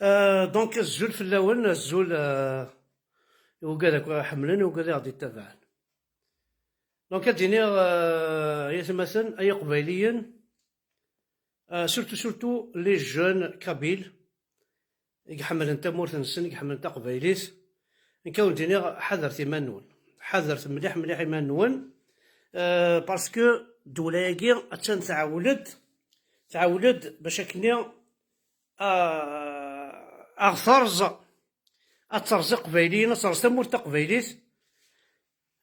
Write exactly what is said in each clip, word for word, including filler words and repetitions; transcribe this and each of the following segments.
Euh, donc, azul fell-awen, azul, euh, i wigad akk ḥemmlen, i wigad i ɣ-d-ittabaɛen. Donc, ad d-iniɣ, euh, ay atmaten, ay iqbayliyen, euh, surtout, surtout les jeunes kabyles, i iḥemmlen tamurt-nsen, i iḥemmlen taqbaylit, nekk ad wen-d-iniɣ, ḥadret iman-nwen. Ḥadret mliḥ, mliḥ iman-nwen, euh, parce que ddewla-agi attan tɛewwel-d, tɛewwel-d bac akken-nni, euh, ad ɣ-terẓ, ad terẓ iqbayliyen, ad terẓ tamurt taqbaylit.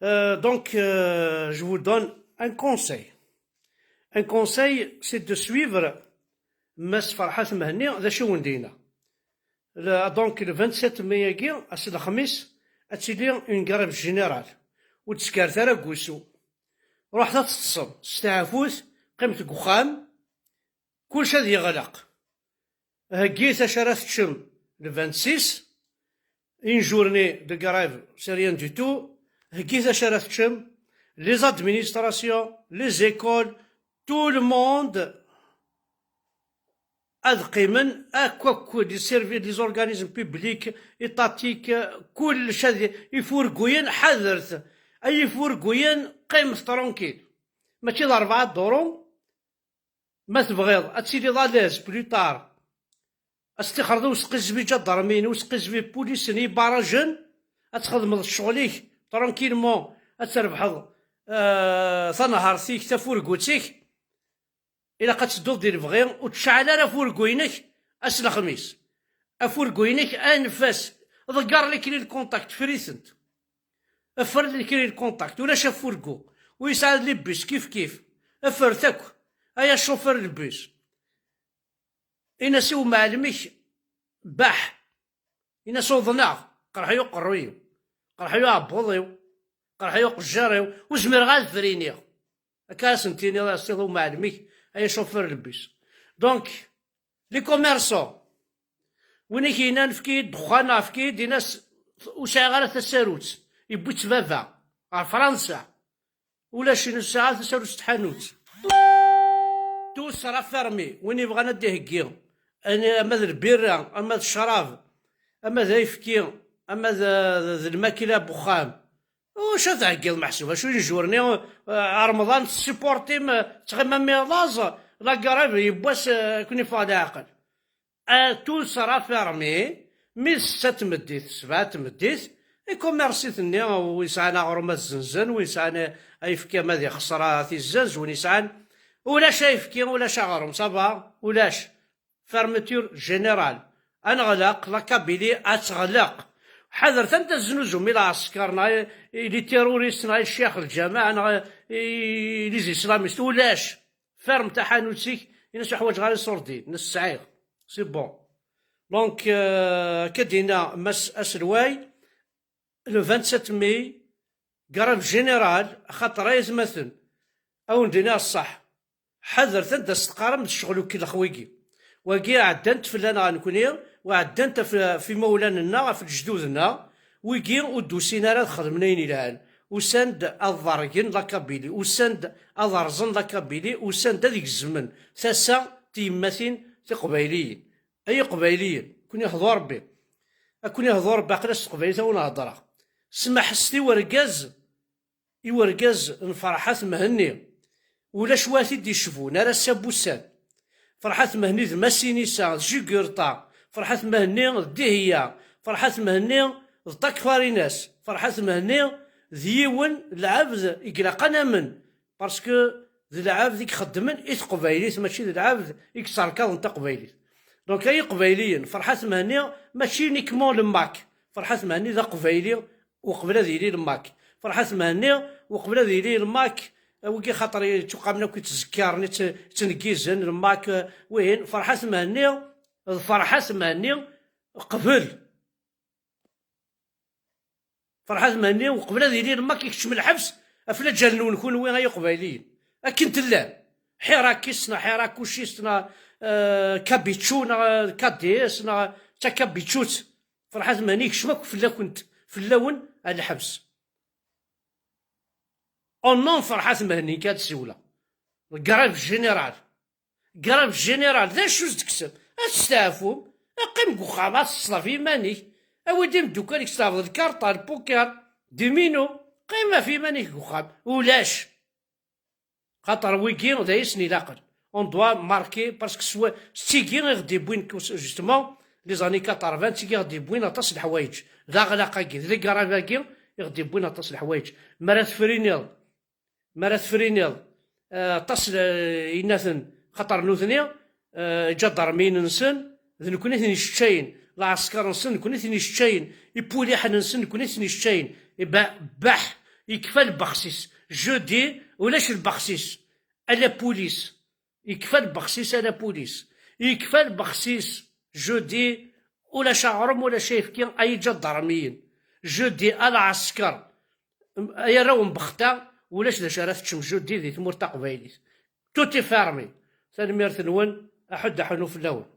Euh, donc, euh, je vous donne un conseil. Un conseil, c'est de suivre Mass Ferḥat Mhenni, d acu i wen-d-yenna. Le, donc, le vingt-sept mai-agi, ass n lexmis, ad tili une grève générale. Ur d-ttkaret ara deg wusu. Ruḥet ad teṭṭsem, steɛfut, qqimet deg uxxam, kullec ad yeɣleq. Heggit acu ara teččem le vingt-six, une journée de grève, c'est rien du tout. Heggit acu ara teččem, les administrations, les écoles, tout le monde ad qqimen, akk, akk les services, les organismes publics, étatiques, kullec ad, ifurguyen, ḥadret, ay ifurguyen, qqimet tranquille. Mačči d rebɛa duṛu, ma tebɣiḍ ad tiliḍ à l'aise plus tard, ad s-tixreḍ i usqizbi ǧadarmin, i usqizbi pulisen, i ibarajen, ad txedmeḍ ccɣel-ik tranquillement, ad trebḥeḍ, euh, tanhart-ik, tafurgut-ik, ilaq ad tedduḍ di lebɣi, ur tceɛɛel ara afurgu-inek ass n lexmis. Afurgu-inek anef-as, ḍegger les clés de contact, ffer-itent. Ffer les clés de contact, ulac afurgu. Ur yesɛa les bus, kif kif. Ffer-it akk, ay acufur n le bus. Ini-as i umɛellem-ik, baḥ. Ini-as uḍneɣ, qerḥ-iyi uqerruy-iw, qerḥ-iyi uɛebbuḍ-iw, qerḥ-iyi uqejjir-iw, ur zmireɣ ad friniɣ. Akka ara sen-tiniḍ, a s-tiniḍ umɛellem-ik, ay acufur n le bus. Donc, les commerçants, win i k-yennan efk-iyi-d ddexxan, efk-iyi-d, ini-as ur sɛiɣ ara tasarut, yewwi-tt baba ɣer Fransa. Ulac, ur nesɛi ara tasarut n tḥanut. Tout sera fermé. Win yebɣan ad d-iheggi, ani-, ama d lbirra, ama d ccrab, ama d ayefki, ama d, d, d lmakla n wexxam. Acu ad theggiḍ meḥsub? Acu n journée, euh, Remḍan tessupportim, euh, tettɣimam i laẓ, la grève, yiwwas, euh, ad ken-iffeɣ leɛqel. Euh, tout sera fermé, mi d ssetta n tmeddit, ssebɛa n tmeddit, ikummersit-nni, wi yesɛan aɣrum ad zzenzen, wi yesɛan ayefki ama d ixeṣṣra ad t-izzenz, win yesɛan, ulac ayefki, ulac aɣrum, ça va, ulac. Fermeture générale. Ad neɣleq, la Kabylie ad teɣleq. Ḥadret anda teznuzum i lɛesker, neɣ i, i les terroristes, neɣ i ccix lǧameɛ, neɣ i, i les islamistes, ulac. Ferme taḥanut-ik, ini-as ur ḥwaǧeɣ ara iṣurdiyen, ini-as sɛiɣ. C'est bon. Donc, euh, akka d-yenna Mass aselway, le vingt-sept mai, grève générale, axaṭer ay atmaten, a wen-d-iniɣ ṣṣeḥ, ḥadret anda s-teqqarem d ccɣel ukellex wigi. Wagi ɛeddan-t fell-aneɣ nekni, u ɛeddan-t ɣef, ɣef imawlan-nneɣ, ɣef lejdud-nneɣ, wigi ur d-usin ara ad xedmen ayen ilhan. Usan-d ad ḍergen la Kabylie, usan-d ad rẓen la Kabylie, usan-d ad gezmen tasa n tyemmatin tiqbayliyin. Ay iqbayliyen, ad ken-ihdu Rebbi. Ad ken-ihdu Rebbi, aql-as teqbaylit a wen-heddreɣ. Smaḥ-as i wergaz, i wergaz n Ferḥat Mhenni. Ulac wa t-id-icbun, ar ass-a n wussan. Ferḥat Mhenni d Massinissa, d Jugurṭa. Ferḥat Mhenni d Dihya. Ferḥat Mhenni d Takfarinas. Ferḥat Mhenni d yiwen lɛebd i ilaq ad namen. Parce que d lɛebd i ixeddmen i teqbaylit, mačči d lɛebd i yetterkaḍen taqbaylit. Donc, ay iqbayliyen, Ferḥat Mhenni mačči uniquement le MAK. Ferḥat Mhenni d aqbayli uqbel ad yili le MAK. Ferḥat Mhenni uqbel ad yili le MAK, wigi xaṭer yettuqamen akk yettzekkaren, yett-, yettneggizen le MAK, eh, wihin. Ferḥat Mhenni d Ferḥat Mhenni qbel. Ferḥat Mhenni, uqbel ad yili le MAK, ikeččem lḥebs ɣef laǧal-nwen kunwi ay iqbayliyen. Akken tellam. Ḥirakist neɣ ḥirakucist neɣ, euh, kabiču neɣ, euh, K D S neɣ d takabičut. Ferḥat Mhenni ikeččem akk fell-akent, fell-awen ar lḥebs. Au nom Ferḥat Mhenni kan ad siwleɣ. Grève générale. Grève générale, d acu s-d-teksem? Ad testeɛfum, Qqim deg uxxam, ad teṣleḍ ɣef yiman-ik. Awi-d imeddukal-ik, tleɛbeḍ lkarṭa, lpuker, diminu. Qqim ɣef yiman-ik deg uxxam. Ulac. Xaṭer wigi d ayen i sen-ilaqen. On doit marquer, parce que s wa-, s tigi i ɣ-d-yewwin, justement, les années quatre-vingts, d tigi i ɣ-d-yewwin aṭas n leḥwayeǧ. D aɣlaq-agi, d les grèves-agi i ɣ-d-yewwin aṭas n leḥwayeǧ. Mi ara tefriniḍ, mi ara tefriniḍ, eh, aṭas n, eh, yenna-ten, xaṭer nutni, eh, iǧadarmiyen-nsen, d nekkni i ten-yesseččayen, lɛesker-nsen, nekkni i ten-yesseččayen, ipuliḥen-nsen, nekkni i ten-yesseččayen. Iba-, baḥ, yekfa lbexsis. Jeudi, ulac lbexsis. A la police. Yekfa lbexsis a la police. Yekfa lbexsis. Jeudi, ulac aɣrum, ulac ayefki, ay iǧadarmiyen. Jeudi, a lɛesker. Ay arraw n bexta, ulac d acu ara teččem jeudi di tmurt taqbaylit. Tout est fermé. Tanemmirt-nwen, aḥuddu aḥunnu fell-awen.